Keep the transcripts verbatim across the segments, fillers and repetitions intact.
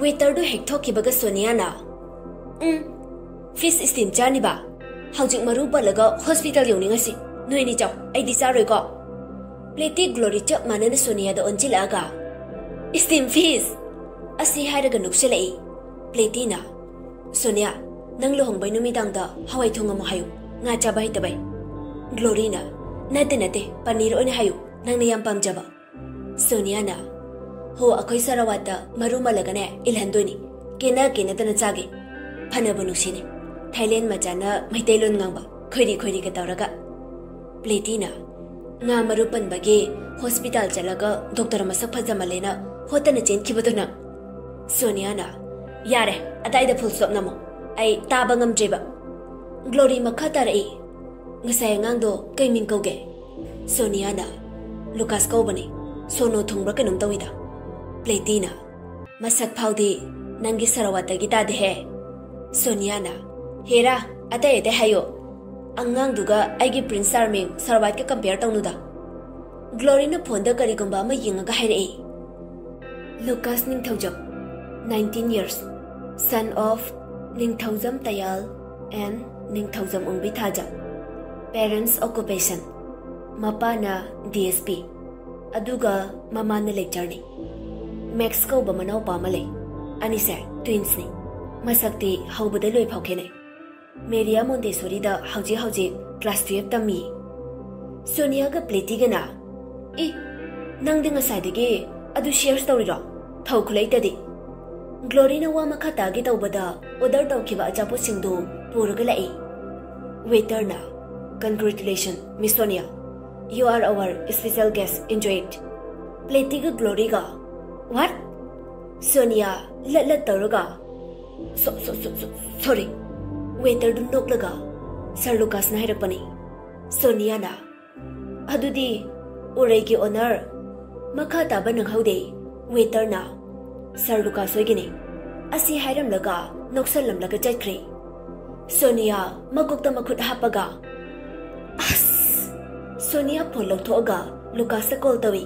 Waiterꯗꯨ ꯍꯦꯛ ꯊꯣꯛꯈꯤꯕꯒ ꯁꯣꯅꯤꯌꯥꯅ, "ꯎꯝ, fish steam ꯆꯥꯅꯤꯕ? ꯍꯧꯖꯤꯛ ꯃꯔꯨ ꯄꯜꯂꯒ hospital ꯌꯧꯅꯤꯡꯉꯁꯤ꯫ ꯅꯣꯏꯅꯤ ꯆꯥꯎ, ꯑꯩꯗꯤ ꯆꯥꯔꯣꯏꯀꯣ꯫" ꯄ꯭ꯂꯦꯇꯤ ꯒ꯭ꯂꯣꯔꯤ ꯆꯞ ꯃꯥꯟꯅꯅ ꯁꯣꯅꯤꯌꯥꯗ ꯑꯣꯟꯁꯤꯜꯂꯛꯑꯒ, "Steam fish!" ꯑꯁꯤ ꯍꯥꯏꯔꯒ ꯅꯣꯛꯁꯤꯜꯂꯛꯏ꯫ ꯄ꯭ꯂꯦꯇꯤꯅ, "ꯁꯣꯅꯤꯌꯥ, ꯅꯪ ꯂꯨꯍꯣꯡꯕꯩ ꯅꯨꯃꯤꯗꯥꯡꯗ ꯍꯋꯥꯏ ꯊꯣꯡꯉꯝꯃꯣ ꯍꯥꯏꯌꯨ, ꯉꯥ ꯆꯥꯕ ꯍꯩꯇꯕꯩ꯫" ꯒ꯭ꯂꯣꯔꯤꯅ, "ꯅꯠꯇꯦ, ꯅꯠꯇꯦ, ꯄꯅꯤꯔ ꯑꯣꯏꯅ ꯍꯥꯏꯌꯨ, ꯅꯪꯅ ꯌꯥꯝ ꯄꯥꯝꯖꯕ꯫" ꯁꯣꯅꯤꯌꯥꯅ, "ꯍꯣ, ꯑꯩꯈꯣꯏ ꯁꯔꯋꯥꯠꯇ ꯃꯔꯨ ꯃꯜꯂꯒꯅꯦ ꯏꯜꯍꯟꯗꯣꯏꯅꯤ, ꯀꯦꯅ ꯀꯦꯅꯗꯅ ꯆꯥꯒꯦ꯫ ꯐꯅꯕ ꯅꯨꯡꯁꯤꯅꯦ, ꯊꯥꯏꯂꯦꯟ ꯃꯆꯥꯅ ꯃꯩꯇꯩꯂꯣꯟ ꯉꯥꯡꯕ, ꯈꯣꯏꯔꯤ ꯈꯣꯏꯔꯤꯒ ꯇꯧꯔꯒ꯫" ꯄ꯭ꯂꯦꯇꯤꯅ, "ꯉꯥ ꯃꯔꯨ ꯄꯟꯕꯒꯤ hospital ꯆꯠꯂꯒ doctor ꯃꯁꯛ ꯐꯖꯃꯜꯂꯦꯅ ꯍꯣꯠꯇꯅ ꯆꯦꯟꯈꯤꯕꯗꯨ ꯅꯪ꯫" ꯁꯣꯅꯤꯌꯥꯅ, "ꯌꯥꯔꯦ, ꯑꯗꯥꯏꯗ full stop ꯅꯝꯃꯣ, ꯑꯩ ꯇꯥꯕ ꯉꯝꯗ꯭ꯔꯦꯕ꯫" ꯒ꯭ꯂꯣꯔꯤ ꯃꯈꯥ ꯇꯥꯔꯛꯏ, "ꯉꯁꯥꯏ ꯑꯉꯥꯡꯗꯣ ꯀꯩ ꯃꯤꯡ ꯀꯧꯒꯦ?" ꯁꯣꯅꯤꯌꯥꯅ, "ꯂꯨꯀꯥꯁ ꯀꯧꯕꯅꯦ, ꯁꯣꯅꯣ ꯊꯨꯡꯕ꯭ꯔꯥ ꯀꯩꯅꯣꯝ ꯇꯧꯏꯗ꯫" ꯄ꯭ꯂꯦꯇꯤꯅ, "ꯃꯁꯛ ꯐꯥꯎꯗꯤ ꯅꯪꯒꯤ ꯁꯔꯋꯥꯠꯇꯒꯤ ꯇꯥꯗꯦꯍꯦ꯫" ꯁꯣꯅꯤꯌꯥꯅ, "ꯍꯦꯔꯥ, ꯑꯇꯩ ꯑꯇꯩ ꯍꯥꯏꯌꯣ, ꯑꯉꯥꯡꯗꯨꯒ ꯑꯩꯒꯤ Prince Charming ꯁꯔꯋꯥꯠꯀ compare ꯇꯧꯅꯨꯗ꯫" ꯒ꯭ꯂꯣꯔꯤꯅ phoneꯗ ꯀꯔꯤꯒꯨꯝꯕ ꯑꯃ ꯌꯦꯡꯉꯒ ꯍꯥꯏꯔꯛꯏ, "ꯂꯨꯀꯥꯁ ꯅꯤꯡꯊꯧꯖꯝ, nineteen years, son of Ningthoujam ꯇꯌꯥꯜ and Ningthoujam ꯎꯪꯕꯤꯊꯥꯖꯝ꯫ Parents occupation, ꯃꯄꯥꯅ D S P, ꯑꯗꯨꯒ ꯃꯃꯥꯅ lecturerꯅꯤ꯫ ꯃꯦꯛꯁ ꯀꯧꯕ ꯃꯅꯥꯎꯄꯥ ꯑꯃ ꯂꯩ꯫ ꯑꯅꯤꯁꯦ twinsꯅꯤ꯫ ꯃꯁꯛꯇꯤ ꯍꯧꯕꯗ ꯂꯣꯏꯐꯥꯎ ꯈꯦꯠꯅꯩ꯫ ꯃꯦꯔꯤꯌꯥ ꯃꯣꯟꯇꯦꯁꯣꯔꯤꯗ ꯍꯧꯖꯤꯛ ꯍꯧꯖꯤꯛ class twelve ꯇꯝꯃꯤ꯫" ꯁꯣꯅꯤꯌꯥꯒ ꯄ꯭ꯂꯦꯇꯤꯒꯅ, "ꯏ, ꯅꯪꯗꯤ ꯉꯁꯥꯏꯗꯒꯤ ꯑꯗꯨ share ꯇꯧꯔꯤꯔꯣ? ꯊꯧ ꯈꯨꯂꯩꯇꯗꯤ꯫" ꯒ꯭ꯂꯣꯔꯤꯅ ꯋꯥ ꯃꯈꯥ ꯇꯥꯒꯦ ꯇꯧꯕꯗ order ꯇꯧꯈꯤꯕ ꯑꯆꯥꯄꯣꯠꯁꯤꯡꯗꯨ ꯄꯨꯔꯒ ꯂꯥꯛꯏ꯫ Waiterꯅ, "Congratulations, Miss Sonia. You are our special guest. Enjoy it." ꯄ꯭ꯂꯦꯇꯤꯒ ꯒ꯭ꯂꯣꯔꯤꯒ, "What?" Sonia ꯂꯠ ꯂꯠ ꯇꯧꯔꯒ, "So, so, so, so, sorry." Waiterꯗꯨ ꯅꯣꯛꯂꯒ, "Sir ꯂꯨꯀꯥꯁꯅ ꯍꯥꯏꯔꯛꯄꯅꯤ꯫" ꯁꯣꯅꯤꯌꯥꯅ, "ꯑꯗꯨꯗꯤ ꯎꯔꯩꯒꯤ owner?" ꯃꯈꯥ ꯇꯥꯕ ꯅꯪꯍꯧꯗꯦ꯫ Waiterꯅ, "Sir ꯂꯨꯀꯥꯁ ꯍꯣꯏꯒꯤꯅꯤ꯫" ꯑꯁꯤ ꯍꯥꯏꯔꯝꯂꯒ ꯅꯣꯛꯁꯜꯂꯝꯂꯒ ꯆꯠꯈ꯭ꯔꯦ꯫ ꯁꯣꯅꯤꯌꯥ ꯃꯀꯣꯛꯇ ꯃꯈꯨꯠ ꯍꯥꯞꯄꯒ, ꯑꯁ! ꯁꯣꯅꯤꯌꯥ phone ꯂꯧꯊꯣꯛꯑꯒ ꯂꯨꯀꯥꯁꯇ call ꯇꯧꯏ꯫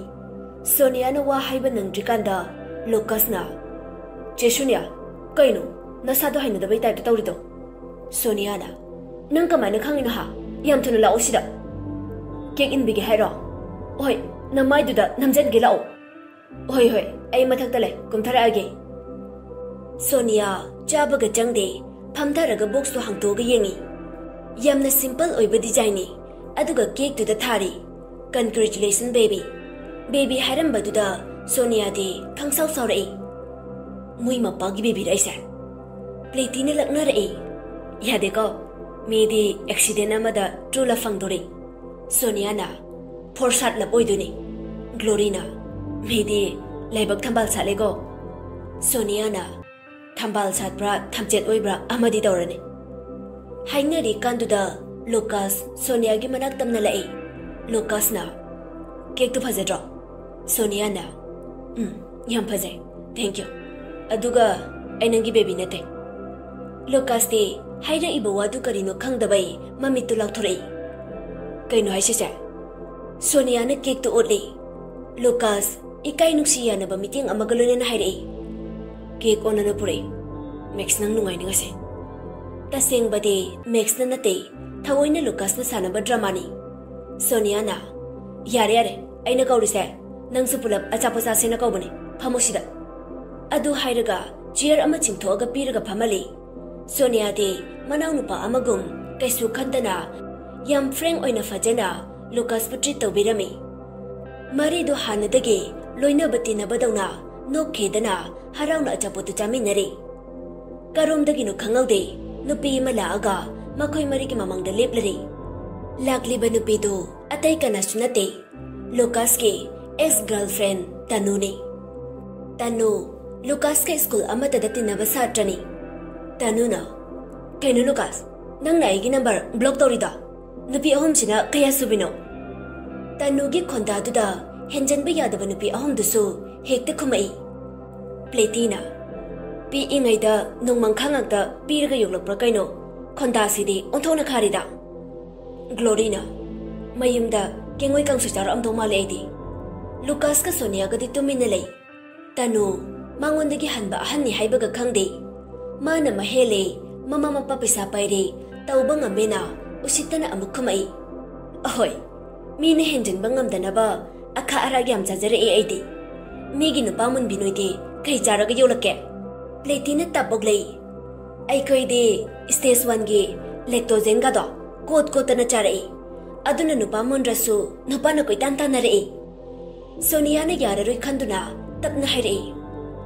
ꯁꯣꯅꯤꯌꯥꯅ ꯋꯥ ꯍꯥꯏꯕ ꯅꯪꯗ꯭ꯔꯤꯀꯥꯟꯗ ꯂꯨꯀꯥꯁꯅ, ꯆꯦ ꯁꯣꯅꯤꯌꯥ, ꯀꯩꯅꯣ ꯅꯁꯥꯗꯣ ꯍꯩꯅꯗꯕꯩ ꯇꯥꯏꯞꯇ ꯇꯧꯔꯤꯗꯣ? ꯁꯣꯅꯤꯌꯥꯅ, ꯅꯪ ꯀꯃꯥꯏꯅ ꯈꯪꯉꯤꯅꯣ ꯍꯥ? ꯌꯥꯝ ꯊꯨꯅ ꯂꯥꯛꯑꯣ ꯁꯤꯗ꯫ ꯀꯦꯛ ꯏꯟꯕꯤꯒꯦ ꯍꯥꯏꯔꯣ? ꯍꯣꯏ, ꯅꯃꯥꯏꯗꯨꯗ ꯅꯝꯖꯟꯒꯦ ꯂꯥꯛꯑꯣ꯫ ꯍꯣꯏ ꯍꯣꯏ, ꯑꯩ ꯃꯊꯛꯇ ꯂꯩ, ꯀꯨꯝꯊꯔꯛꯑꯒꯦ꯫ ꯁꯣꯅꯤꯌꯥ ꯆꯥꯕꯒ ꯆꯪꯗꯦ, ꯐꯝꯊꯔꯒ ꯕꯣꯛꯁꯇꯣ ꯍꯥꯡꯇꯣꯛꯑꯒ ꯌꯦꯡꯉꯤ꯫ ꯌꯥꯝꯅ ꯁꯤꯝꯄꯜ ꯑꯣꯏꯕ ꯗꯤꯖꯥꯏꯟꯅꯤ, ꯑꯗꯨꯒ ꯀꯦꯛꯇꯨꯗ ꯊꯥꯔꯤ, "Congratulations baby." ꯕꯦꯕꯤ ꯍꯥꯏꯔꯝꯕꯗꯨꯗ ꯁꯣꯅꯤꯌꯥꯗꯤ ꯈꯪꯁꯥꯎ ꯁꯥꯎꯔꯛꯏ꯫ "ꯃꯣꯏ ꯃꯄꯥꯒꯤ ꯕꯦꯕꯤꯔ ꯑꯩꯁꯦ?" ꯄ꯭ꯂꯦꯇꯤꯅ ꯂꯛꯅꯔꯛꯏ꯫ "ꯌꯥꯗꯦꯀꯣ, ꯃꯤꯗꯤ ꯑꯦꯛꯁꯤꯗꯦꯟ ꯑꯃꯗ ꯇ꯭ꯔꯨ ꯂꯞ ꯐꯪꯗꯣꯔꯤ꯫ ꯁꯣꯅꯤꯌꯥꯅ, "ꯐꯣꯔ ꯁꯥꯠ ꯂꯞ ꯑꯣꯏꯗꯣꯏꯅꯤ꯫" ꯒ꯭ꯂꯣꯔꯤꯅ, "ꯃꯤꯗꯤ ꯂꯥꯏꯕꯛ ꯊꯝꯕꯥꯜ ꯁꯥꯠꯂꯦꯀꯣ꯫" ꯁꯣꯅꯤꯌꯥꯅ, "ꯊꯝꯕꯥꯜ ꯁꯥꯠꯄ꯭ꯔꯥ ꯊꯝꯆꯦꯠ ꯑꯣꯏꯕ꯭ꯔꯥ ꯑꯃꯗꯤ ꯇꯧꯔꯅꯤ꯫" ꯍꯥꯏꯅꯔꯤꯀꯥꯟꯗꯨꯗ ꯂꯨꯀꯥꯁ ꯁꯣꯅꯤꯌꯥꯒꯤ ꯃꯅꯥꯛ ꯇꯝꯅ ꯂꯥꯛꯏ꯫ ꯂꯨꯀꯥꯁꯅ, "ꯀꯦꯛꯇꯨ ꯐꯖꯗ꯭ꯔꯣ?" ꯁꯣꯅꯤꯌꯥꯅ, "ꯎꯝ, ꯌꯥꯝ ꯐꯖꯩ, ꯊꯦꯡꯛ ꯌꯨ꯫ ꯑꯗꯨꯒ ꯑꯩ ꯅꯪꯒꯤ ꯕꯦꯕꯤ ꯅꯠꯇꯦ꯫" ꯂꯨꯀꯥꯁꯇꯤ ꯍꯥꯏꯔꯛꯏꯕ ꯋꯥꯗꯨ ꯀꯔꯤꯅꯣ ꯈꯪꯗꯕꯩ ꯃꯃꯤꯠꯇꯨ ꯂꯥꯎꯊꯣꯔꯛꯏ꯫ "ꯀꯩꯅꯣ ꯍꯥꯏꯁꯤꯁꯦ?" ꯁꯣꯅꯤꯌꯥꯅ ꯀꯦꯛꯇꯨ ꯎꯠꯂꯤ꯫ ꯂꯨꯀꯥꯁ ꯏꯀꯥꯏ ꯅꯨꯡꯁꯤ ꯌꯥꯅꯕ ꯃꯤꯠꯌꯦꯡ ꯑꯃꯒ ꯂꯣꯏꯅꯅ ꯍꯥꯏꯔꯛꯏ, "ꯀꯦꯛ ꯑꯣꯟꯅꯅ ꯄꯨꯔꯛꯏ꯫ ꯃꯦꯛꯁ, ꯅꯪ ꯅꯨꯡꯉꯥꯏꯅꯤꯡꯉꯁꯦ꯫" ꯇꯁꯦꯡꯕꯗꯤ ꯃꯦꯛꯁꯅ ꯅꯠꯇꯦ, ꯊꯑꯣꯏꯅ ꯂꯨꯀꯥꯁꯅ ꯁꯥꯟꯅꯕ ꯗ꯭ꯔꯃꯥꯅꯤ꯫ ꯁꯣꯅꯤꯌꯥꯅ, "ꯌꯥꯔꯦ ꯌꯥꯔꯦ, ꯑꯩꯅ ꯀꯧꯔꯤꯁꯦ ꯅꯪꯁꯨ ꯄꯨꯂꯞ ꯑꯆꯥꯄꯣꯠ ꯆꯥꯁꯦꯅ ꯀꯧꯕꯅꯦ, ꯐꯝꯃꯣ ꯁꯤꯗ꯫" ꯑꯗꯨ ꯍꯥꯏꯔꯒ ꯆꯤꯌꯔ ꯑꯃ ꯆꯤꯡꯊꯣꯛꯑꯒ ꯄꯤꯔꯒ ꯐꯝꯍꯜꯂꯤ꯫ ꯁꯣꯅꯤꯌꯥꯗꯤ ꯃꯅꯥꯎꯅꯨꯄꯥ ꯑꯃꯒꯨꯝ ꯀꯩꯁꯨ ꯈꯟꯗꯅ ꯌꯥꯝ ꯐ꯭ꯔꯦꯡ ꯑꯣꯏꯅ ꯐꯖꯅ ꯂꯨꯀꯥꯁꯄꯨ ꯇ꯭ꯔꯤꯠ ꯇꯧꯕꯤꯔꯝꯃꯤ꯫ ꯃꯔꯤꯗꯨ ꯍꯥꯟꯅꯗꯒꯤ ꯂꯣꯏꯅꯕ ꯇꯤꯟꯅꯕꯗꯧꯅ ꯅꯣꯛꯈꯤꯗꯅ ꯍꯔꯥꯎꯅ ꯑꯆꯥꯄꯣꯠꯇꯨ ꯆꯥꯃꯤꯟꯅꯔꯤ꯫ ꯀꯔꯣꯝꯗꯒꯤꯅꯣ ꯈꯪꯍꯧꯗꯦ, ꯅꯨꯄꯤ ꯑꯃ ꯂꯥꯛꯑꯒ ꯃꯈꯣꯏ ꯃꯔꯤꯒꯤ ꯃꯃꯥꯡꯗ ꯂꯦꯞꯂꯔꯤ꯫ ꯂꯥꯛꯂꯤꯕ ꯅꯨꯄꯤꯗꯨ ꯑꯇꯩ ꯀꯅꯥꯁꯨ ꯅꯠꯇꯦ, ꯂꯨꯀꯥꯁꯀꯤ ꯑꯦꯛꯁ ꯒꯔꯜꯐ꯭ꯔꯦꯟ ꯇꯅꯨꯅꯤ꯫ ꯇꯅꯨ ꯂꯨꯀꯥꯁꯀ ꯁ꯭ꯀꯨꯜ ꯑꯃꯠꯇꯗ ꯇꯤꯟꯅꯕ ꯁꯥꯇ꯭ꯔꯅꯤ꯫ ꯇꯅꯨꯅ, "ꯀꯩꯅꯣ ꯂꯨꯀꯥꯁ, ꯅꯪꯅ ꯑꯩꯒꯤ ꯅꯝꯕꯔ ꯕ꯭ꯂꯣꯛ ꯇꯧꯔꯤꯗꯣ? ꯅꯨꯄꯤ ꯑꯍꯨꯝꯁꯤꯅ ꯀꯌꯥ ꯁꯨꯕꯤꯅꯣ?" ꯇꯅꯨꯒꯤ ꯈꯣꯟꯗꯥꯗꯨꯗ ꯍꯦꯟꯖꯟꯕ ꯌꯥꯗꯕ ꯅꯨꯄꯤ ꯑꯍꯨꯝꯗꯨꯁꯨ ꯍꯦꯛꯇ ꯈꯨꯝꯃꯛꯏ꯫ ꯄ꯭ꯂꯦꯇꯤꯅ, "ꯄꯤꯛꯏꯉꯩꯗ ꯅꯣꯡꯃꯪꯈꯥ ꯉꯥꯛꯇ ꯄꯤꯔꯒ ꯌꯣꯛꯂꯛꯄ꯭ꯔꯥ ꯀꯩꯅꯣ? ꯈꯣꯟꯗꯥꯁꯤꯗꯤ ꯑꯣꯟꯊꯣꯛꯅ ꯈꯥꯔꯤꯗ꯫" ꯒ꯭ꯂꯣꯔꯤꯅ, "ꯃꯌꯨꯝꯗ ꯀꯦꯡꯉꯣꯏ ꯀꯥꯡꯁꯣꯏ ꯆꯥꯔꯛꯑꯝꯗꯧ ꯃꯥꯜꯂꯦ ꯑꯩꯗꯤ꯫" ꯂꯨꯀꯥꯁꯀ ꯁꯣꯅꯤꯌꯥꯒꯗꯤ ꯇꯨꯃꯤꯟꯅ ꯂꯩ꯫ ꯇꯅꯨ ꯃꯉꯣꯟꯗꯒꯤ ꯍꯟꯕ ꯑꯍꯟꯅꯤ ꯍꯥꯏꯕꯒ ꯈꯪꯗꯦ꯫ ꯃꯥꯅ ꯃꯍꯦꯜꯂꯦ, ꯃꯃꯥ ꯃꯄꯥ ꯄꯩꯁꯥ ꯄꯥꯏꯔꯦ, ꯇꯧꯕ ꯉꯝꯃꯦꯅ ꯎꯁꯤꯠꯇꯅ ꯑꯃꯨꯛ ꯈꯨꯝꯃꯛꯏ꯫ ꯑꯍꯣꯏ, ꯃꯤꯅ ꯍꯦꯟꯖꯤꯟꯕ ꯉꯝꯗꯅꯕ ꯑꯈꯥ ꯑꯔꯥꯛ ꯌꯥꯝ ꯆꯥꯖꯔꯛꯑꯦ ꯑꯩꯗꯤ꯫ ꯃꯤꯒꯤ ꯅꯨꯄꯥ ꯃꯨꯟꯕꯤ ꯅꯣꯏꯗꯤ ꯀꯩ ꯆꯥꯔꯒ ꯌꯣꯛꯂꯛꯀꯦ? ꯄ꯭ꯂꯦꯇꯤꯅ ꯇꯞ ꯑꯣꯛꯂꯛꯏ꯫ ꯑꯩꯈꯣꯏꯗꯤ ꯁ꯭ꯇꯦꯖ ꯋꯥꯟꯒꯤ ꯂꯦꯛꯇꯣꯖꯦꯟꯒꯗꯣ ꯀꯣꯠ ꯀꯣꯠꯇꯅ ꯆꯥꯔꯛꯏ꯫ ꯑꯗꯨꯅ ꯅꯨꯄꯥ ꯃꯨꯟꯗ꯭ꯔꯁꯨ ꯅꯨꯄꯥꯅ ꯀꯣꯏꯇꯥꯟ ꯇꯥꯟꯅꯔꯛꯏ꯫ ꯁꯣꯅꯤꯌꯥꯅ ꯌꯥꯔꯔꯣꯏ ꯈꯟꯗꯨꯅ ꯇꯞꯅ ꯍꯥꯏꯔꯛꯏ,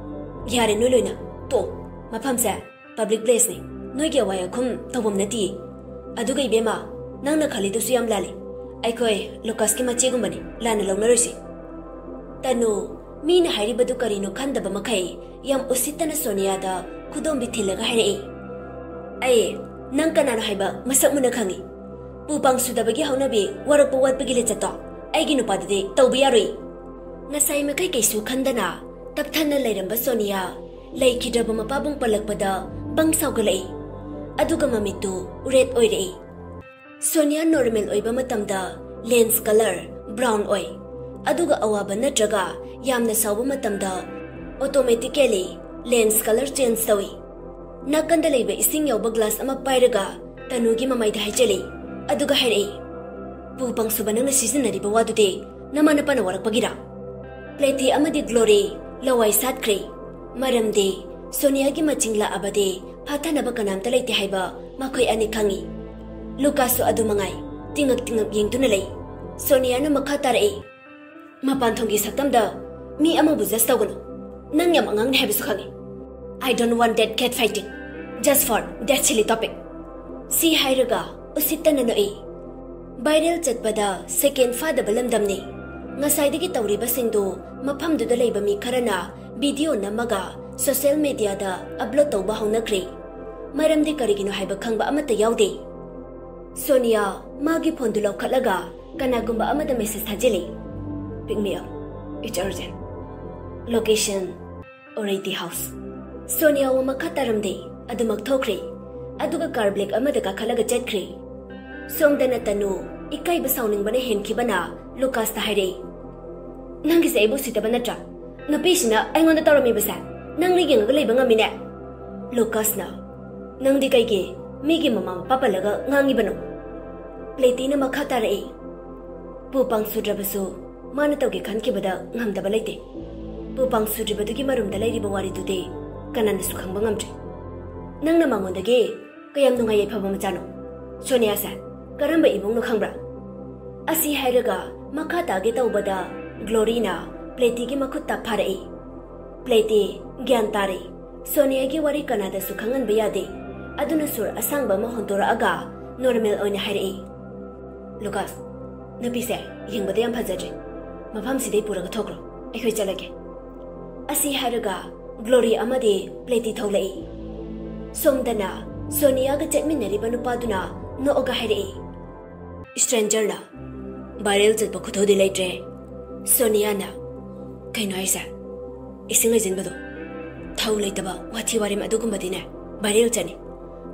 "ꯌꯥꯔꯦ ꯅꯣꯏ ꯂꯣꯏꯅ, ꯇꯣꯛ꯫ ꯃꯐꯝꯁꯦ ꯄꯕ꯭ꯂꯤꯛ ꯄ꯭ꯂꯦꯁꯅꯤ, ꯅꯣꯏꯒꯤ ꯑꯋꯥꯏ ꯑꯈꯨꯝ ꯇꯧꯐꯝ ꯅꯠꯇꯤꯌꯦ꯫ ꯑꯗꯨꯒ ꯏꯕꯦꯝꯃ, ꯅꯪꯅ ꯈꯜꯂꯤꯗꯨꯁꯨ ꯌꯥꯝ ꯂꯥꯜꯂꯤ꯫ ꯑꯩꯈꯣꯏ ꯂꯨꯀꯥꯁꯀꯤ ꯃꯆꯦꯒꯨꯝꯕꯅꯤ, ꯂꯥꯟꯅ ꯂꯧꯅꯔꯣꯏꯁꯤ꯫" ꯇꯅꯨ, ꯃꯤꯅ ꯍꯥꯏꯔꯤꯕꯗꯨ ꯀꯔꯤꯅꯣ ꯈꯟꯗꯕ ꯃꯈꯩ ꯌꯥꯝ ꯎꯁꯤꯠꯇꯅ ꯁꯣꯅꯤꯌꯥꯗ ꯈꯨꯗꯣꯝꯕꯤ ꯊꯤꯜꯂꯒ ꯍꯥꯏꯔꯛꯏ, "ꯑꯩ ꯅꯪ ꯀꯅꯥꯅꯣ ꯍꯥꯏꯕ ꯃꯁꯛ ꯃꯨꯟꯅ ꯈꯪꯏ꯫ ꯄꯨ ꯄꯥꯡ ꯁꯨꯗꯕꯒꯤ ꯍꯧꯅꯕꯤ, ꯋꯥꯔꯛꯄ ꯋꯥꯠꯄꯒꯤ ꯂꯤꯆꯠꯇꯣ ꯑꯩꯒꯤ ꯅꯨꯄꯥꯗꯗꯤ ꯇꯧꯕ ꯌꯥꯔꯣꯏ꯫" ꯉꯁꯥꯏ ꯃꯈꯩ ꯀꯩꯁꯨ ꯈꯟꯗꯅ ꯇꯞꯊꯅ ꯂꯩꯔꯝꯕ ꯁꯣꯅꯤꯌꯥ ꯂꯩꯈꯤꯗ꯭ꯔꯕ ꯃꯄꯥꯕꯨꯡ ꯄꯜꯂꯛꯄꯗ ꯕꯪ ꯁꯥꯎꯒꯠꯂꯛꯏ꯫ ꯑꯗꯨꯒ ꯃꯃꯤꯠꯇꯨ ꯔꯦꯗ ꯑꯣꯏꯔꯛꯏ꯫ ꯁꯣꯅꯤꯌꯥ ꯅꯣꯔꯃꯦꯜ ꯑꯣꯏꯕ ꯃꯇꯝꯗ ꯂꯦꯟꯁ ꯀꯂꯔ ꯕ꯭ꯔꯥꯎꯟ ꯑꯣꯏ, ꯑꯗꯨꯒ ꯑꯋꯥꯕ ꯅꯠꯇ꯭ꯔꯒ ꯌꯥꯝꯅ ꯁꯥꯎꯕ ꯃꯇꯝꯗ ꯑꯣꯇꯣꯃꯦꯇꯤꯀꯦꯂꯤ ꯂꯦꯟꯁ ꯀꯂꯔ ꯆꯦꯟꯖ ꯇꯧꯏ꯫ ꯅꯥꯀꯟꯗ ꯂꯩꯕ ꯏꯁꯤꯡ ꯌꯥꯎꯕ ꯒ꯭ꯂꯥꯁ ꯑꯃ ꯄꯥꯏꯔꯒ ꯇꯅꯨꯒꯤ ꯃꯃꯥꯏꯗ ꯍꯩꯖꯤꯜꯂꯤ, ꯑꯗꯨꯒ ꯍꯥꯏꯔꯛꯏ, "ꯄꯨ ꯄꯪꯁꯨꯕ ꯅꯪꯅ ꯁꯤꯖꯤꯟꯅꯔꯤꯕ ꯋꯥꯗꯨꯗꯤ ꯅꯃꯥ ꯅꯄꯥꯅ ꯋꯥꯔꯛꯄꯒꯤꯔꯥ?" ꯄ꯭ꯂꯦꯇꯤ ꯑꯃꯗꯤ ꯒ꯭ꯂꯣꯔꯤ ꯂꯋꯥꯏ ꯁꯥꯠꯈ꯭ꯔꯦ꯫ ꯃꯔꯝꯗꯤ ꯁꯣꯅꯤꯌꯥꯒꯤ ꯃꯆꯤꯡ ꯂꯥꯛꯑꯕꯗꯤ ꯐꯥꯊꯅꯕ ꯀꯅꯥꯝꯇ ꯂꯩꯇꯦ ꯍꯥꯏꯕ ꯃꯈꯣꯏ ꯑꯅꯤ ꯈꯪꯏ꯫ ꯂꯨꯀꯥꯁꯁꯨ ꯑꯗꯨ ꯃꯉꯥꯏ, ꯇꯤꯡꯉꯛ ꯇꯤꯡꯉꯛ ꯌꯦꯡꯗꯨꯅ ꯂꯩ꯫ ꯁꯣꯅꯤꯌꯥꯅ ꯃꯈꯥ ꯇꯥꯔꯛꯏ, "ꯃꯄꯥꯟ ꯊꯣꯡꯒꯤ ꯁꯛꯇꯝꯗ ꯃꯤ ꯑꯃꯕꯨ ꯖꯁ ꯇꯧꯒꯅꯨ꯫ ꯅꯪ ꯌꯥꯝ ꯑꯉꯥꯡꯅꯤ ꯍꯥꯏꯕꯁꯨ ꯈꯪꯏ꯫ I don't want that cat fighting. Just for that silly topic." ꯁꯤ ꯍꯥꯏꯔꯒ ꯎꯁꯤꯠꯇꯅ ꯅꯣꯛꯏ꯫ ꯚꯥꯏꯔꯦꯜ ꯆꯠꯄꯗ ꯁꯦꯀꯦꯟ ꯐꯥꯗꯕ ꯂꯝꯗꯝꯅꯤ꯫ ꯉꯁꯥꯏꯗꯒꯤ ꯇꯧꯔꯤꯕꯁꯤꯡꯗꯨ ꯃꯐꯝꯗꯨꯗ ꯂꯩꯕ ꯃꯤ ꯈꯔꯅ ꯚꯤꯗꯤꯑꯣ ꯅꯝꯃꯒ ꯁꯣꯁꯤꯌꯦꯜ ꯃꯤꯗꯤꯌꯥꯗ ꯑꯞꯂꯣꯗ ꯇꯧꯕ ꯍꯧꯅꯈ꯭ꯔꯦ꯫ ꯃꯔꯝꯗꯤ ꯀꯔꯤꯒꯤꯅꯣ ꯍꯥꯏꯕ ꯈꯪꯕ ꯑꯃꯠꯇ ꯌꯥꯎꯗꯦ꯫ ꯁꯣꯅꯤꯌꯥ ꯃꯥꯒꯤ ꯐꯣꯟꯗꯨ ꯂꯧꯈꯠꯂꯒ ꯀꯅꯥꯒꯨꯝꯕ ꯑꯃꯗ ꯃꯦꯁꯦꯖ ꯊꯥꯖꯤꯜꯂꯤ, "Pick me up. It's urgent. Location, ꯑꯣꯔꯩꯇꯤ ꯍꯥꯎꯁ꯫" ꯁꯣꯅꯤꯌꯥ ꯋꯥ ꯃꯈꯥ ꯇꯥꯔꯝꯗꯦ, ꯑꯗꯨꯃꯛ ꯊꯣꯛꯈ꯭ꯔꯦ꯫ ꯑꯗꯨꯒ ꯀꯥꯔ ꯕ꯭ꯂꯦꯛ ꯑꯃꯗ ꯀꯥꯈꯠꯂꯒ ꯆꯠꯈ꯭ꯔꯦ꯫ ꯁꯣꯝꯗꯅ ꯇꯅꯨ ꯏꯀꯥꯏꯕ ꯁꯥꯎꯅꯤꯡꯕꯅ ꯍꯦꯟꯈꯤꯕꯅ ꯂꯨꯀꯥꯁꯇ ꯍꯥꯏꯔꯛꯏ, "ꯅꯪꯒꯤꯁꯦ ꯑꯩꯕꯨ ꯎꯁꯤꯠꯇꯕ ꯅꯠꯇ꯭ꯔꯥ? ꯅꯨꯄꯤꯁꯤꯅ ꯑꯩꯉꯣꯟꯗ ꯇꯧꯔꯝꯃꯤꯕꯁꯦ ꯅꯪꯅ ꯌꯦꯡꯉꯒ ꯂꯩꯕ ꯉꯝꯃꯤꯅꯦ꯫ ꯂꯨꯀꯥꯁꯅ, "ꯅꯪꯗꯤ ꯀꯩꯒꯤ ꯃꯤꯒꯤ ꯃꯃꯥ ꯃꯄꯥ ꯄꯜꯂꯒ ꯉꯥꯡꯉꯤꯕꯅꯣ?" ꯄ꯭ꯂꯦꯇꯤꯅ ꯃꯈꯥ ꯇꯥꯔꯛꯏ, "ꯄꯨ ꯄꯥꯡ ꯁꯨꯗ꯭ꯔꯕꯁꯨ ꯃꯥꯅ ꯇꯧꯒꯦ ꯈꯟꯈꯤꯕꯗ ꯉꯝꯗꯕ ꯂꯩꯇꯦ꯫ ꯄꯨ ꯄꯥꯡ ꯁꯨꯗ꯭ꯔꯤꯕꯗꯨꯒꯤ ꯃꯔꯨꯝꯗ ꯂꯩꯔꯤꯕ ꯋꯥꯔꯤꯗꯨꯗꯤ ꯀꯅꯥꯅꯁꯨ ꯈꯪꯕ ꯉꯝꯗ꯭ꯔꯤ꯫ ꯅꯪꯅ ꯃꯉꯣꯟꯗꯒꯤ ꯀꯌꯥꯝ ꯅꯨꯡꯉꯥꯏ ꯌꯥꯏꯐꯕ ꯃꯆꯥꯅꯣ? ꯁꯣꯅꯤꯌꯥꯁꯦ ꯀꯔꯝꯕ ꯏꯃꯨꯡꯅꯣ ꯈꯪꯕ꯭ꯔꯥ?" ꯑꯁꯤ ꯍꯥꯏꯔꯒ ꯃꯈꯥ ꯇꯥꯒꯦ ꯇꯧꯕꯗ ꯒ꯭ꯂꯣꯔꯤꯅ ꯄ꯭ꯂꯦꯇꯤꯒꯤ ꯃꯈꯨꯠꯇ ꯐꯥꯔꯛꯏ꯫ ꯄ꯭ꯂꯦꯇꯤ ꯒ꯭ꯌꯥꯟ ꯇꯥꯔꯦ꯫ ꯁꯣꯅꯤꯌꯥꯒꯤ ꯋꯥꯔꯤ ꯀꯅꯥꯗꯁꯨ ꯈꯪꯍꯟꯕ ꯌꯥꯗꯦ꯫ ꯑꯗꯨꯅ ꯁꯨꯔ ꯑꯁꯥꯡꯕ ꯑꯃ ꯍꯣꯟꯗꯣꯔꯛꯑꯒ ꯅꯣꯔꯃꯦꯜ ꯑꯣꯏꯅ ꯍꯥꯏꯔꯛꯏ, "ꯂꯨꯀꯥꯁ, ꯅꯨꯄꯤꯁꯦ ꯌꯦꯡꯕꯗ ꯌꯥꯝ ꯐꯖꯗ꯭ꯔꯦ꯫ ꯃꯐꯝꯁꯤꯗꯩ ꯄꯨꯔꯒ ꯊꯣꯛꯈ꯭ꯔꯣ, ꯑꯩꯈꯣꯏ ꯆꯠꯂꯒꯦ꯫" ꯑꯁꯤ ꯍꯥꯏꯔꯒ ꯒ꯭ꯂꯣꯔꯤ ꯑꯃꯗꯤ ꯄ꯭ꯂꯦꯇꯤ ꯊꯣꯛꯂꯛꯏ꯫ ꯁꯣꯝꯗꯅ ꯁꯣꯅꯤꯌꯥꯒ ꯆꯠꯃꯤꯟꯅꯔꯤꯕ ꯅꯨꯄꯥꯗꯨꯅ ꯅꯣꯛꯑꯒ ꯍꯥꯏꯔꯛꯏ, "ꯁ꯭ꯇ꯭ꯔꯦꯟꯖꯔꯅ ꯚꯥꯏꯔꯦꯜ ꯆꯠꯄ ꯈꯨꯊꯧꯗꯤ ꯂꯩꯇ꯭ꯔꯦ꯫" ꯁꯣꯅꯤꯌꯥꯅ, "ꯀꯩꯅꯣ ꯍꯥꯏꯁꯦ? ꯏꯁꯤꯡ ꯍꯩꯖꯤꯟꯕꯗꯣ? ꯊꯧ ꯂꯩꯇꯕ ꯋꯥꯊꯤ ꯋꯥꯔꯦꯝ ꯑꯗꯨꯒꯨꯝꯕꯗꯤꯅꯦ ꯚꯥꯏꯔꯦꯜ ꯆꯠꯅꯤ꯫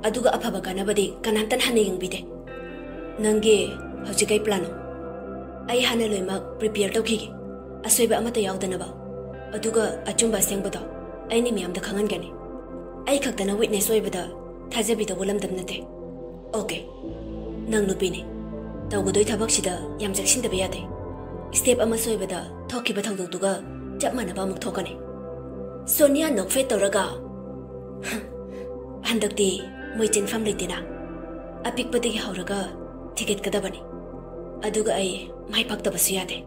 ꯑꯗꯨꯒ ꯑꯐꯕ ꯀꯥꯟꯅꯕꯗꯤ ꯀꯅꯥꯝꯇꯅ ꯍꯟꯅ ꯌꯦꯡꯕꯤꯗꯦ꯫ ꯅꯪꯒꯤ ꯍꯧꯖꯤꯛ ꯀꯩ ꯄ꯭ꯂꯥꯟꯅꯣ? ꯑꯩ ꯍꯥꯟꯅ ꯂꯣꯏꯅꯃꯛ ꯄ꯭ꯔꯤꯄꯦꯌꯔ ꯇꯧꯈꯤꯒꯦ, ꯑꯁꯣꯏꯕ ꯑꯃꯠꯇ ꯌꯥꯎꯗꯅꯕ꯫ ꯑꯗꯨꯒ ꯑꯆꯨꯝꯕ ꯑꯁꯦꯡꯕꯗꯣ ꯑꯩꯅ ꯃꯤꯌꯥꯝꯗ ꯈꯪꯍꯟꯒꯅꯤ꯫ ꯑꯩ ꯈꯛꯇꯅ ꯋꯤꯠꯅꯦꯁ ꯑꯣꯏꯕꯗ ꯊꯥꯖꯕꯤꯗꯧꯕ ꯂꯝꯗꯝ ꯅꯠꯇꯦ꯫ ꯑꯣꯀꯦ, ꯅꯪ ꯅꯨꯄꯤꯅꯤ, ꯇꯧꯒꯗꯣꯏ ꯊꯕꯛꯁꯤꯗ ꯌꯥꯝ ꯆꯦꯛꯁꯤꯟꯗꯕ ꯌꯥꯗꯦ꯫ ꯁ꯭ꯇꯦꯞ ꯑꯃ ꯁꯣꯏꯕꯗ ꯊꯣꯛꯈꯤꯕ ꯊꯧꯗꯣꯛꯇꯨꯒ ꯆꯞ ꯃꯥꯟꯅꯕ ꯑꯃꯨꯛ ꯊꯣꯛꯀꯅꯤ꯫" ꯁꯣꯅꯤꯌꯥ ꯅꯣꯛꯐꯦꯠ ꯇꯧꯔꯒ, "ꯍꯟꯗꯛꯇꯤ ꯃꯣꯏ ꯆꯦꯟꯐꯝ ꯂꯩꯇꯦꯅ꯫ ꯑꯄꯤꯛꯄꯗꯒꯤ ꯍꯧꯔꯒ ꯊꯤꯒꯠꯀꯗꯕꯅꯤ꯫ ꯑꯗꯨꯒ ꯑꯩ ꯃꯥꯏ ꯄꯥꯛꯇꯕꯁꯨ ꯌꯥꯗꯦ꯫"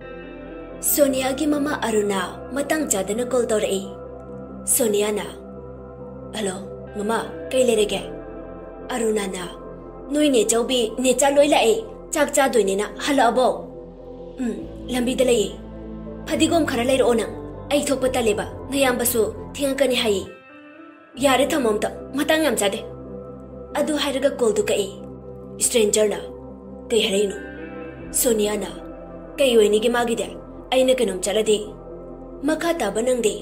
ꯁꯣꯅꯤꯌꯥꯒꯤ ꯃꯃꯥ ꯑꯔꯨꯅꯥ ꯃꯇꯥꯡ ꯆꯥꯗꯅ ꯀꯣꯜ ꯇꯧꯔꯛꯏ꯫ ꯁꯣꯅꯤꯌꯥꯅ, "ꯍꯜꯂꯣ, ꯃꯃꯥ, ꯀꯩ ꯂꯩꯔꯒꯦ?" ꯑꯔꯨꯅꯥꯅ, "ꯅꯣꯏ ꯅꯦ ꯆꯧꯕꯤ, ꯅꯦꯆꯥ ꯂꯣꯏ ꯂꯥꯛꯑꯦ, ꯆꯥꯛ ꯆꯥꯗꯣꯏꯅꯦꯅ ꯍꯜꯂꯛꯑꯕꯣ?" "ꯎꯝ, ꯂꯝꯕꯤꯗ ꯂꯩꯌꯦ꯫ ꯐꯗꯤꯒꯣꯝ ꯈꯔ ꯂꯩꯔꯛꯑꯣ ꯅꯪ, ꯑꯩ ꯊꯣꯛꯄ ꯇꯜꯂꯦꯕ, ꯅꯌꯥꯝꯕꯁꯨ ꯊꯦꯡꯉꯛꯀꯅꯤ ꯍꯥꯏꯌꯦ꯫" "ꯌꯥꯔꯦ, ꯊꯝꯃꯣ ꯑꯝꯇ, ꯃꯇꯥꯡ ꯌꯥꯝ ꯆꯥꯗꯦ꯫" ꯑꯗꯨ ꯍꯥꯏꯔꯒ ꯀꯣꯜꯗꯨ ꯀꯛꯏ꯫ ꯁ꯭ꯇ꯭ꯔꯦꯟꯖꯔꯅ, "ꯀꯩ ꯍꯥꯏꯔꯛꯏꯅꯣ?" ꯁꯣꯅꯤꯌꯥꯅ, "ꯀꯩ ꯑꯣꯏꯅꯤꯒꯦ ꯃꯥꯒꯤꯗꯤ? ꯑꯩꯅ ꯀꯩꯅꯣꯝ ꯆꯠꯂꯗꯤ ꯃꯈꯥ ꯇꯥꯕ ꯅꯪꯗꯤ?"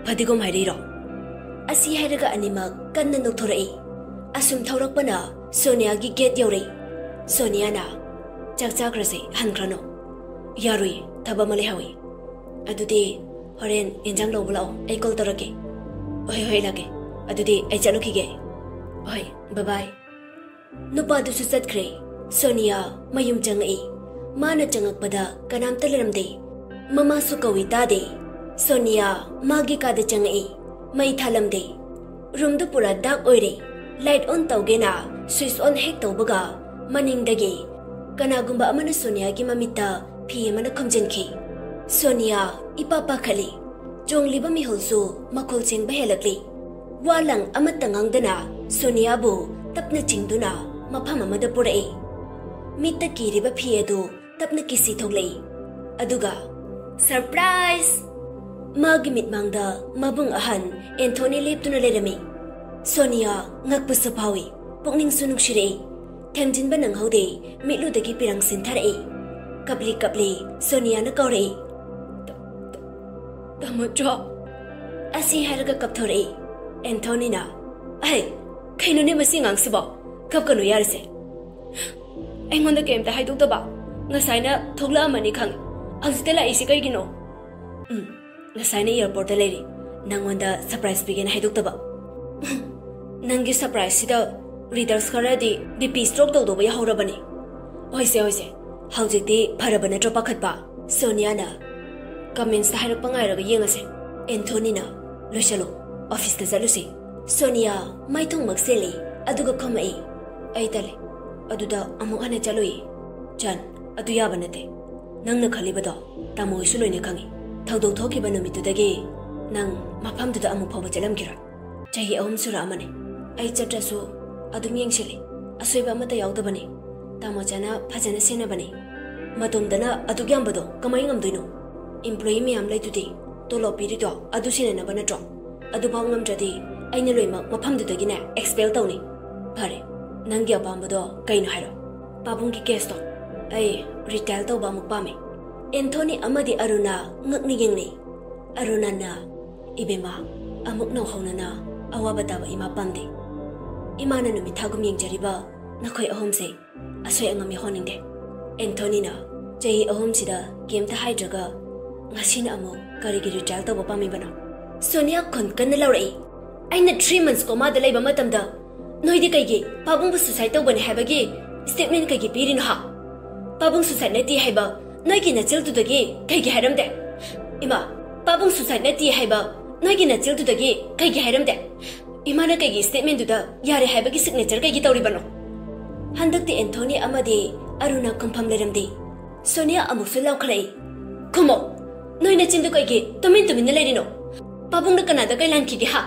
"ꯐꯗꯤꯒꯣꯝ ꯍꯥꯏꯔꯛꯏꯔꯣ?" ꯑꯁꯤ ꯍꯥꯏꯔꯒ ꯑꯅꯤꯃꯛ ꯀꯟꯅ ꯅꯣꯛꯊꯣꯔꯛꯏ꯫ ꯑꯁꯨꯝ ꯊꯧꯔꯛꯄꯅ ꯁꯣꯅꯤꯌꯥꯒꯤ ꯒꯦꯠ ꯌꯧꯔꯛꯏ꯫ ꯁꯣꯅꯤꯌꯥꯅ, "ꯆꯥꯛ ꯆꯥꯈ꯭ꯔꯁꯦ, ꯍꯟꯈ꯭ꯔꯅꯣ꯫" "ꯌꯥꯔꯣꯏ, ꯊꯕꯛ ꯑꯃ ꯂꯩꯍꯧꯋꯤ꯫" "ꯑꯗꯨꯗꯤ ꯍꯣꯔꯦꯟ ꯌꯦꯟꯖꯥꯡ ꯂꯧꯕ ꯂꯥꯛꯑꯣ, ꯑꯩ ꯀꯣꯜ ꯇꯧꯔꯛꯀꯦ꯫ ꯍꯣꯏ, ꯍꯣꯏ, ꯂꯥꯛꯀꯦ꯫ ꯑꯗꯨꯗꯤ ꯑꯩ ꯆꯠꯂꯨꯈꯤꯒꯦ꯫ ꯍꯣꯏ, ꯕꯥꯏ ꯕꯥꯏ꯫ ꯅꯨꯄꯥꯗꯨꯁꯨ ꯆꯠꯈ꯭ꯔꯦ꯫ ꯁꯣꯅꯤꯌꯥ ꯃꯌꯨꯝ ꯆꯪꯉꯛꯏ꯫ ꯃꯥꯅ ꯆꯪꯉꯛꯄꯗ ꯀꯅꯥꯝꯇ ꯂꯩꯔꯝꯗꯦ꯫ ꯃꯃꯥꯁꯨ ꯀꯧꯏ ꯇꯥꯗꯦ꯫ ꯁꯣꯅꯤꯌꯥ ꯃꯥꯒꯤ ꯀꯥꯗ ꯆꯪꯉꯛꯏ꯫ ꯃꯩ ꯊꯥꯜꯂꯝꯗꯦ꯫ ꯔꯨꯝꯗꯨ ꯄꯨꯔꯥ ꯗꯥꯔꯛ ꯑꯣꯏꯔꯦ꯫ ꯂꯥꯏꯠ ꯑꯣꯟ ꯇꯧꯒꯦꯅ ꯁ꯭ꯋꯤꯆ ꯑꯣꯟ ꯍꯦꯛ ꯇꯧꯕꯒ ꯃꯅꯤꯡꯗꯒꯤ ꯀꯅꯥꯒꯨꯝꯕ ꯑꯃꯅ ꯁꯣꯅꯤꯌꯥꯒꯤ ꯃꯃꯤꯠꯇ ꯐꯤ ꯑꯃꯅ ꯈꯨꯝꯖꯤꯟꯈꯤ꯫ ꯁꯣꯅꯤꯌꯥ ꯏꯄꯥ ꯄꯥꯈꯠꯂꯤ꯫ ꯆꯣꯡꯂꯤꯕ ꯃꯤꯍꯨꯜꯁꯨ ꯃꯈꯣꯜ ꯆꯦꯡꯕ ꯍꯦꯜꯂꯛꯂꯤ꯫ ꯋꯥ ꯂꯪ ꯑꯃꯠꯇ ꯉꯥꯡꯗꯅ ꯁꯣꯅꯤꯌꯥꯕꯨ ꯇꯞꯅ ꯆꯤꯡꯗꯨꯅ ꯃꯐꯝ ꯑꯃꯗ ꯄꯨꯔꯛꯏ꯫ ꯃꯤꯠꯇ ꯀꯤꯔꯤꯕ ꯐꯤ ꯑꯗꯨ ꯇꯞꯅ ꯀꯤꯁꯤ ꯊꯣꯛꯂꯛꯏ꯫ ꯑꯗꯨꯒ ꯁꯔꯄ꯭ꯔꯥꯏꯖ! ꯃꯥꯒꯤ ꯃꯤꯠꯃꯥꯡꯗ ꯃꯕꯨꯡ ꯑꯍꯟ ꯑꯦꯟꯊꯣꯅꯤ ꯂꯦꯞꯇꯨꯅ ꯂꯩꯔꯝꯃꯤ꯫ ꯁꯣꯅꯤꯌꯥ ꯉꯛꯄꯁꯨ ꯐꯥꯎꯏ, ꯄꯨꯛꯅꯤꯡꯁꯨ ꯅꯨꯡꯁꯤꯔꯛꯏ꯫ ꯊꯦꯝꯖꯤꯟꯕ ꯅꯪꯍꯧꯗꯦ, ꯃꯤꯠꯂꯨꯗꯒꯤ ꯄꯤꯔꯪ ꯁꯤꯟꯊꯔꯛꯏ꯫ ꯀꯞꯂꯤ ꯀꯞꯂꯤ ꯁꯣꯅꯤꯌꯥꯅ ꯀꯧꯔꯛꯏ, "ꯇ-, ꯇ-, ꯇꯥꯃꯣꯆꯥ!" ꯑꯁꯤ ꯍꯥꯏꯔꯒ ꯀꯞꯊꯣꯔꯛꯏ꯫ ꯑꯦꯟꯊꯣꯅꯤꯅ, "ꯑꯍꯩ, ꯀꯩꯅꯣꯅꯦ ꯃꯁꯤ ꯑꯉꯥꯡꯁꯤꯕꯣ? ꯀꯞꯀꯅꯨ ꯌꯥꯔꯦꯁꯦ꯫ ꯑꯩꯉꯣꯟꯗ ꯀꯩꯝꯇ ꯍꯥꯏꯗꯣꯛꯇꯕ? ꯉꯁꯥꯏꯅ ꯊꯣꯛꯂꯛꯑꯝꯃꯅꯤ ꯈꯪꯉꯦ꯫ ꯍꯧꯖꯤꯛꯇ ꯂꯥꯛꯏꯁꯤ ꯀꯩꯒꯤꯅꯣ?" "ꯎꯝ, ꯉꯁꯥꯏꯅ ꯑꯦꯌꯔꯄꯣꯔꯠꯇ ꯂꯩꯔꯤ꯫ ꯅꯪꯉꯣꯟꯗ ꯁꯔꯄ꯭ꯔꯥꯏꯖ ꯄꯤꯒꯦꯅ ꯍꯥꯏꯗꯣꯛꯇꯕ?" "ꯅꯪꯒꯤ ꯁꯔꯄ꯭ꯔꯥꯏꯖꯁꯤꯗ ꯔꯤꯗꯔꯁ ꯈꯔꯗꯤ ꯕꯤ ꯄꯤ ꯁ꯭ꯇ꯭ꯔꯣꯛ ꯇꯧꯗꯧꯕ ꯌꯥꯍꯧꯔꯕꯅꯤ꯫ ꯍꯣꯏꯁꯦ, ꯍꯣꯏꯁꯦ, ꯍꯧꯖꯤꯛꯇꯤ ꯐꯔꯕ ꯅꯠꯇ꯭ꯔꯣ, ꯄꯥꯈꯠꯄ?" ꯁꯣꯅꯤꯌꯥꯅ ꯀꯃꯦꯟꯠꯁꯇ ꯍꯥꯏꯔꯛꯄ ꯉꯥꯏꯔꯒ ꯌꯦꯡꯉꯁꯦ꯫ ꯑꯦꯟꯊꯣꯅꯤꯅ, "ꯂꯣꯏꯁꯜꯂꯣ, ꯑꯣꯐꯤꯁꯇ ꯆꯠꯂꯨꯁꯤ꯫" ꯁꯣꯅꯤꯌꯥ ꯃꯥꯏꯊꯣꯡ ꯃꯛꯁꯤꯜꯂꯤ, ꯑꯗꯨꯒ ꯈꯨꯝꯃꯛꯏ, "ꯑꯩ ꯇꯜꯂꯦ, ꯑꯗꯨꯗ ꯑꯃꯨꯛ ꯍꯟꯅ ꯆꯠꯂꯨꯏ꯫" "ꯆꯟ, ꯑꯗꯨ ꯌꯥꯕ ꯅꯠꯇꯦ꯫ ꯅꯪꯅ ꯈꯜꯂꯤꯕꯗꯣ ꯇꯥꯃꯣ ꯍꯣꯏꯁꯨ ꯂꯣꯏꯅ ꯈꯪꯉꯤ꯫ ꯊꯧꯗꯣꯛ ꯊꯣꯛꯈꯤꯕ ꯅꯨꯃꯤꯠꯇꯨꯗꯒꯤ ꯅꯪ ꯃꯐꯝꯗꯨꯗ ꯑꯃꯨꯛ ꯐꯥꯎꯕ ꯆꯠꯂꯝꯈꯤꯔꯣꯏ꯫ ꯆꯍꯤ ꯑꯍꯨꯝ ꯁꯨꯔꯛꯑꯃꯅꯤ꯫ ꯑꯩ ꯆꯠꯇ꯭ꯔꯁꯨ ꯑꯗꯨꯝ ꯌꯦꯡꯁꯤꯜꯂꯤ꯫ ꯑꯁꯣꯏꯕ ꯑꯃꯠꯇ ꯌꯥꯎꯗꯕꯅꯤ꯫ ꯇꯥꯃꯣꯆꯥꯅ ꯐꯖꯅ ꯁꯦꯟꯅꯕꯅꯤ꯫ ꯃꯇꯣꯝꯗꯅ ꯑꯗꯨꯛ ꯌꯥꯝꯕꯗꯣ ꯀꯃꯥꯏ ꯉꯝꯗꯣꯏꯅꯣ? ꯏꯝꯄ꯭ꯂꯣꯌꯤ ꯃꯌꯥꯝ ꯂꯩꯗꯨꯗꯤ, ꯇꯣꯂꯣꯞ ꯄꯤꯔꯤꯗꯣ ꯑꯗꯨ ꯁꯦꯟꯅꯅꯕ ꯅꯠꯇ꯭ꯔꯣ? ꯑꯗꯨꯐꯥꯎ ꯉꯝꯗ꯭ꯔꯗꯤ ꯑꯩꯅ ꯂꯣꯏꯅꯃꯛ ꯃꯐꯝꯗꯨꯗꯒꯤꯅꯦ ꯑꯦꯛꯁꯄꯦꯜ ꯇꯧꯅꯤ꯫ ꯐꯔꯦ, ꯅꯪꯒꯤ ꯑꯄꯥꯝꯕꯗꯣ ꯀꯩꯅꯣ ꯍꯥꯏꯔꯣ? ꯄꯥꯕꯨꯡꯒꯤ ꯀꯦꯁꯇꯣ ꯑꯩ ꯔꯤꯇꯥꯌꯔ ꯇꯧꯕ ꯑꯃꯨꯛ ꯄꯥꯝꯃꯤ꯫" ꯑꯦꯟꯊꯣꯅꯤ ꯑꯃꯗꯤ ꯑꯔꯨꯅꯥ ꯉꯛꯅ ꯌꯦꯡꯅꯩ꯫ ꯑꯔꯨꯅꯥꯅ, "ꯏꯕꯦꯝꯃ, ꯑꯃꯨꯛ ꯅꯧꯍꯧꯅꯅ ꯑꯋꯥꯕ ꯇꯥꯕ ꯏꯃꯥ ꯄꯥꯝꯗꯦ꯫ ꯏꯃꯥꯅ ꯅꯨꯃꯤꯠ ꯊꯥꯒꯨꯝ ꯌꯦꯡꯖꯔꯤꯕ ꯅꯈꯣꯏ ꯑꯍꯨꯝꯁꯦ ꯑꯁꯣꯏ ꯑꯉꯥꯝ ꯌꯥꯎꯍꯟꯅꯤꯡꯗꯦ꯫" ꯑꯦꯟꯊꯣꯅꯤꯅ, "ꯆꯍꯤ ꯑꯍꯨꯝꯁꯤꯗ ꯀꯩꯝꯇ ꯍꯥꯏꯗ꯭ꯔꯒ ꯉꯁꯤꯅ ꯑꯃꯨꯛ ꯀꯔꯤꯒꯤ ꯔꯤꯇꯥꯌꯔ ꯇꯧꯕ ꯄꯥꯝꯃꯤꯕꯅꯣ? ꯁꯣꯅꯤꯌꯥ ꯈꯣꯟ ꯀꯟꯅ ꯂꯥꯎꯔꯛꯏ꯫ ꯑꯩꯅ ꯊ꯭ꯔꯤ ꯃꯟꯁ ꯀꯣꯃꯥꯗ ꯂꯩꯕ ꯃꯇꯝꯗ ꯅꯣꯏꯗꯤ ꯀꯩꯒꯤ ꯄꯥꯕꯨꯡꯕꯨ ꯁꯨꯁꯥꯏꯗ ꯇꯧꯕꯅꯤ ꯍꯥꯏꯕꯒꯤ ꯁ꯭ꯇꯦꯠꯃꯦꯟ ꯀꯩꯒꯤ ꯄꯤꯔꯤꯅꯣ ꯍꯥ? ꯄꯥꯕꯨꯡ ꯁꯨꯁꯥꯏꯗ ꯅꯠꯇꯦ ꯍꯥꯏꯕ ꯅꯣꯏꯒꯤ ꯅꯆꯤꯜꯗꯨꯗꯒꯤ ꯀꯩꯒꯤ ꯍꯥꯏꯔꯝꯗꯦ? ꯏꯃꯥ, ꯄꯥꯕꯨꯡ ꯁꯨꯁꯥꯏꯗ ꯅꯠꯇꯦ ꯍꯥꯏꯕ ꯅꯣꯏꯒꯤ ꯅꯆꯤꯜꯗꯨꯗꯒꯤ ꯀꯩꯒꯤ ꯍꯥꯏꯔꯝꯗꯦ? ꯏꯃꯥꯅ ꯀꯩꯒꯤ ꯁ꯭ꯇꯦꯠꯃꯦꯟꯗꯨꯗ ꯌꯥꯔꯦ ꯍꯥꯏꯕꯒꯤ ꯁꯤꯒꯅꯦꯆꯔ ꯀꯩꯒꯤ ꯇꯧꯔꯤꯕꯅꯣ? ꯍꯟꯗꯛꯇꯤ ꯑꯦꯟꯊꯣꯅꯤ ꯑꯃꯗꯤ ꯑꯔꯨꯅ ꯈꯨꯝꯐꯝ ꯂꯩꯔꯝꯗꯦ꯫ ꯁꯣꯅꯤꯌꯥ ꯑꯃꯨꯛꯁꯨ ꯂꯥꯎꯈꯠꯂꯛꯏ꯫ ꯈꯨꯝꯃꯣ! ꯅꯣꯏ ꯅꯆꯤꯟꯗꯨ ꯀꯩꯒꯤ ꯇꯨꯃꯤꯟ ꯇꯨꯃꯤꯟꯅ ꯂꯩꯔꯤꯅꯣ? ꯄꯥꯕꯨꯡꯅ ꯀꯅꯥꯗ ꯀꯩ ꯂꯥꯟꯈꯤꯒꯦ ꯍꯥ?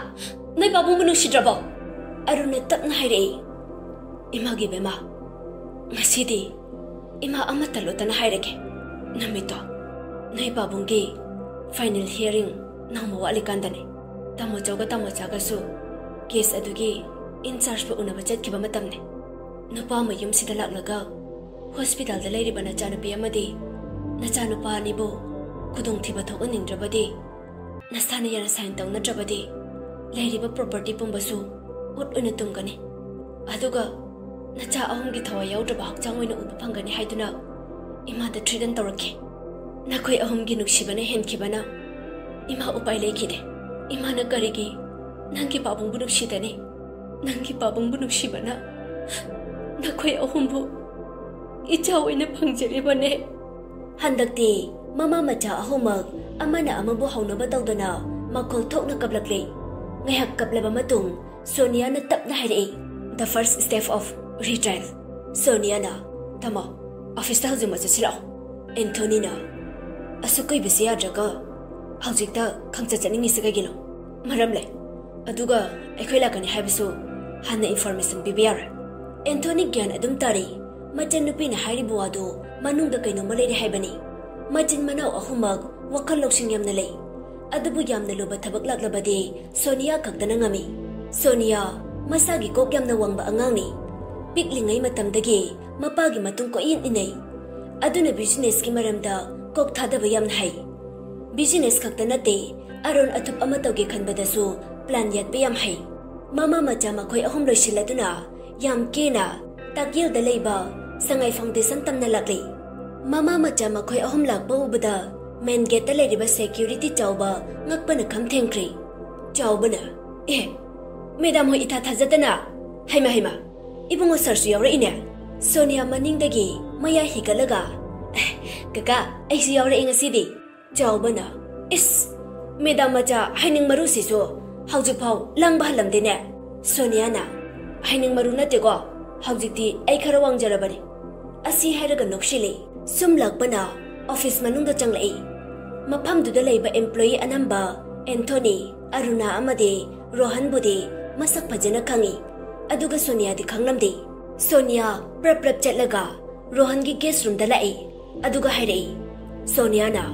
ꯅꯣꯏ ꯄꯥꯕꯨꯡꯕꯨ ꯅꯨꯡꯁꯤꯗ꯭ꯔꯕꯣ? ꯑꯔꯨꯅ ꯇꯞꯅ ꯍꯥꯏꯔꯛꯏ꯫ ꯏꯃꯥꯒꯤ ꯕꯦꯃꯥ, ꯉꯁꯤꯗꯤ ꯏꯃꯥ ꯑꯃꯠꯇ ꯂꯣꯠꯇꯅ ꯍꯥꯏꯔꯒꯦ꯫ ꯅꯨꯃꯤꯠꯇꯣ ꯅꯣꯏ ꯄꯥꯕꯨꯡꯒꯤ ꯐꯥꯏꯅꯦꯜ ꯍꯤꯌꯔꯤꯡ ꯅꯣꯡꯃ ꯋꯥꯠꯂꯤꯀꯥꯟꯗꯅꯦ꯫ ꯇꯥꯃꯣꯆꯧꯒ ꯇꯥꯃꯣꯆꯥꯒꯁꯨ ꯀꯦꯁ ꯑꯗꯨꯒꯤ ꯏꯟꯆꯥꯔꯖꯄꯨ ꯎꯅꯕ ꯆꯠꯈꯤꯕ ꯃꯇꯝꯅꯦ꯫ ꯅꯨꯄꯥ ꯑꯃ ꯌꯨꯝꯁꯤꯗ ꯂꯥꯛꯂꯒ ꯍꯣꯁꯄꯤꯇꯥꯜꯗ ꯂꯩꯔꯤꯕ ꯅꯆꯥꯅꯨꯄꯤ ꯑꯃꯗꯤ ꯅꯆꯥꯅꯨꯄꯥ ꯑꯅꯤꯕꯨ ꯈꯨꯗꯣꯡꯊꯤꯕ ꯊꯣꯛꯍꯟꯅꯤꯡꯗ꯭ꯔꯕꯗꯤ ꯅꯁꯥꯅ ꯌꯥꯅ ꯁꯥꯏꯟ ꯇꯧꯅꯗ꯭ꯔꯕꯗꯤ ꯂꯩꯔꯤꯕ ꯄ꯭ꯔꯣꯄꯔꯇꯤ ꯄꯨꯝꯕꯁꯨ ꯎꯠ ꯑꯣꯏꯅ ꯇꯨꯝꯒꯅꯤ꯫ ꯑꯗꯨꯒ ꯅꯆꯥ ꯑꯍꯨꯝꯒꯤ ꯊꯋꯥꯏ ꯌꯥꯎꯗ꯭ꯔꯕ ꯍꯛꯆꯥꯡ ꯑꯣꯏꯅ ꯎꯕ ꯐꯪꯒꯅꯤ ꯍꯥꯏꯗꯨꯅ ꯏꯃꯥꯗ ꯊ꯭ꯔꯤꯗꯟ ꯇꯧꯔꯛꯈꯤ꯫ ꯅꯈꯣꯏ ꯑꯍꯨꯝꯒꯤ ꯅꯨꯡꯁꯤꯕꯅ ꯍꯦꯟꯈꯤꯕꯅ ꯏꯃꯥ ꯎꯄꯥꯏ ꯂꯩꯈꯤꯗꯦ꯫ ꯏꯃꯥꯅ ꯀꯔꯤꯒꯤ ꯅꯪꯒꯤ ꯄꯥꯕꯨꯡꯕꯨ ꯅꯨꯡꯁꯤꯗꯅꯤ? ꯅꯪꯒꯤ ꯄꯥꯕꯨꯡꯕꯨ ꯅꯨꯡꯁꯤꯕꯅ ꯅꯈꯣꯏ ꯑꯍꯨꯝꯕꯨ ꯏꯆꯥ ꯑꯣꯏꯅ ꯐꯪꯖꯔꯤꯕꯅꯦ꯫ ꯍꯟꯗꯛꯇꯤ ꯃꯃꯥ ꯃꯆꯥ ꯑꯍꯨꯝꯃꯛ ꯑꯃꯅ ꯑꯃꯕꯨ ꯍꯧꯅꯕ ꯇꯧꯗꯨꯅ ꯃꯈꯣꯜ ꯊꯣꯛꯅ ꯀꯞꯂꯛꯂꯦ꯫ ꯉꯥꯏꯍꯥꯛ ꯀꯞꯂꯕ ꯃꯇꯨꯡ ꯁꯣꯅꯤꯌꯥꯅ ꯇꯞꯅ ꯍꯥꯏꯔꯛꯏ, "The first step of retrial." ꯁꯣꯅꯤꯌꯥꯅ, "ꯇꯥꯃꯣ, ꯑꯣꯐꯤꯁꯇ ꯍꯧꯖꯤꯛꯃꯛ ꯆꯠꯁꯤꯜꯂꯛꯑꯣ꯫" ꯑꯦꯟꯊꯣꯅꯤꯅ, "ꯑꯁꯨꯛ ꯀꯨꯏꯕꯁꯤ ꯌꯥꯗ꯭ꯔꯒ ꯍꯧꯖꯤꯛꯇ ꯈꯪꯆꯠ ꯆꯠꯅꯤꯡꯉꯤꯁꯤ ꯀꯩꯒꯤꯅꯣ? ꯃꯔꯝ ꯂꯩ꯫ ꯑꯗꯨꯒ ꯑꯩꯈꯣꯏ ꯂꯥꯛꯀꯅꯤ ꯍꯥꯏꯕꯁꯨ ꯍꯥꯟꯅ ꯏꯟꯐꯣꯔꯃꯦꯁꯟ ꯄꯤꯕ ꯌꯥꯔꯣꯏ꯫" ꯑꯦꯟꯊꯣꯅꯤ ꯒ꯭ꯌꯥꯟ ꯑꯗꯨꯝ ꯇꯥꯔꯤ꯫ ꯃꯆꯟꯅꯨꯄꯤꯅ ꯍꯥꯏꯔꯤꯕ ꯋꯥꯗꯨ ꯃꯅꯨꯡꯗ ꯀꯩꯅꯣꯝꯃ ꯂꯩꯔꯦ ꯍꯥꯏꯕꯅꯤ꯫ ꯃꯆꯤꯟ ꯃꯅꯥꯎ ꯑꯍꯨꯝꯃꯛ ꯋꯥꯈꯜ ꯂꯧꯁꯤꯡ ꯌꯥꯝꯅ ꯂꯩ꯫ ꯑꯗꯨꯕꯨ ꯌꯥꯝꯅ ꯂꯨꯕ ꯊꯕꯛ ꯂꯥꯛꯂꯕꯗꯤ ꯁꯣꯅꯤꯌꯥ ꯈꯛꯇꯅ ꯉꯝꯃꯤ꯫ ꯁꯣꯅꯤꯌꯥ ꯃꯁꯥꯒꯤ ꯀꯣꯛ ꯌꯥꯝꯅ ꯋꯥꯡꯕ ꯑꯉꯥꯡꯅꯤ꯫ ꯄꯤꯛꯂꯤꯉꯩ ꯃꯇꯝꯗꯒꯤ ꯃꯄꯥꯒꯤ ꯃꯇꯨꯡ ꯀꯣꯏꯏꯟ ꯏꯟꯅꯩ꯫ ꯑꯗꯨꯅ ꯕꯤꯖꯤꯅꯦꯁꯀꯤ ꯃꯔꯝꯗ ꯀꯣꯛ ꯊꯥꯗꯕ ꯌꯥꯝꯅ ꯍꯩ꯫ ꯕꯤꯖꯤꯅꯦꯁ ꯈꯛꯇ ꯅꯠꯇꯦ, ꯑꯔꯣꯟ ꯑꯊꯨꯞ ꯑꯃ ꯇꯧꯒꯦ ꯈꯟꯕꯗꯁꯨ ꯄ꯭ꯂꯥꯟ ꯌꯥꯠꯄ ꯌꯥꯝ ꯍꯩ꯫ ꯃꯃꯥ ꯃꯆꯥ ꯃꯈꯣꯏ ꯑꯍꯨꯝ ꯂꯣꯏꯁꯤꯜꯂꯗꯨꯅ ꯌꯥꯝ ꯀꯦꯅ ꯇꯥꯛꯌꯦꯜꯗ ꯂꯩꯕ ꯁꯉꯥꯏ ꯐꯥꯎꯟꯗꯦꯁꯟ ꯇꯝꯅ ꯂꯥꯛꯂꯤ꯫ ꯃꯃꯥ ꯃꯆꯥ ꯃꯈꯣꯏ ꯑꯍꯨꯝ ꯂꯥꯛꯄ ꯎꯕꯗ ꯃꯦꯟ ꯒꯦꯠꯇ ꯂꯩꯔꯤꯕ ꯁꯦꯀ꯭ꯌꯨꯔꯤꯇꯤ ꯆꯥꯎꯕ ꯉꯛꯄꯅ ꯈꯝ ꯊꯦꯡꯈ꯭ꯔꯦ꯫ ꯆꯥꯎꯕꯅ, "ꯑꯦ, ꯃꯦꯗꯥꯝ ꯍꯣꯏ ꯏꯊꯥ ꯊꯥꯖꯗꯅ꯫ ꯍꯩꯃ ꯍꯩꯃ, ꯏꯕꯨꯡꯉꯣ ꯁꯥꯔꯁꯨ ꯌꯥꯎꯔꯛꯏꯅꯦ"꯫ ꯁꯣꯅꯤꯌꯥ ꯃꯅꯤꯡꯗꯒꯤ ꯃꯌꯥ ꯍꯤꯒꯠꯂꯒ, "ꯑꯦ, ꯀꯀꯥ, ꯑꯩꯁꯨ ꯌꯥꯎꯔꯛꯏ ꯉꯁꯤꯗꯤ"꯫ ꯆꯥꯎꯕꯅ, "ꯏꯁ, ꯃꯦꯗꯥꯝ ꯃꯆꯥ ꯍꯩꯅꯤꯡ ꯃꯔꯨꯁꯤꯁꯨ ꯍꯧꯖꯤꯛꯐꯥꯎ ꯂꯥꯡꯕ ꯍꯜꯂꯝꯗꯦꯅꯦ"꯫ ꯁꯣꯅꯤꯌꯥꯅ, "ꯍꯩꯅꯤꯡ ꯃꯔꯨ ꯅꯠꯇꯦꯀꯣ, ꯍꯧꯖꯤꯛꯇꯤ ꯑꯩ ꯈꯔ ꯋꯥꯡꯖꯔꯕꯅꯤ"꯫ ꯑꯁꯤ ꯍꯥꯏꯔꯒ ꯅꯣꯛꯁꯤꯜꯂꯤ꯫ ꯁꯨꯝ ꯂꯥꯛꯄꯅ ꯑꯣꯐꯤꯁ ꯃꯅꯨꯡꯗ ꯆꯪꯂꯛꯏ꯫ ꯃꯐꯝꯗꯨꯗ ꯂꯩꯕ ꯏꯝꯄ꯭ꯂꯣꯌꯤ ꯑꯅꯝꯕ ꯑꯦꯟꯊꯣꯅꯤ, ꯑꯔꯨꯅꯥ ꯑꯃꯗꯤ ꯔꯣꯍꯟꯕꯨꯗꯤ ꯃꯁꯛ ꯐꯖꯅ ꯈꯪꯏ, ꯑꯗꯨꯒ ꯁꯣꯅꯤꯌꯥꯗꯤ ꯈꯪꯂꯝꯗꯦ꯫ ꯁꯣꯅꯤꯌꯥ ꯄ꯭ꯔꯞ ꯄ꯭ꯔꯞ ꯆꯠꯂꯒ ꯔꯣꯍꯟꯒꯤ ꯒꯦꯁ ꯔꯨꯝꯗ ꯂꯥꯛꯏ, ꯑꯗꯨꯒ ꯍꯥꯏꯔꯛꯏ꯫ ꯁꯣꯅꯤꯌꯥꯅ,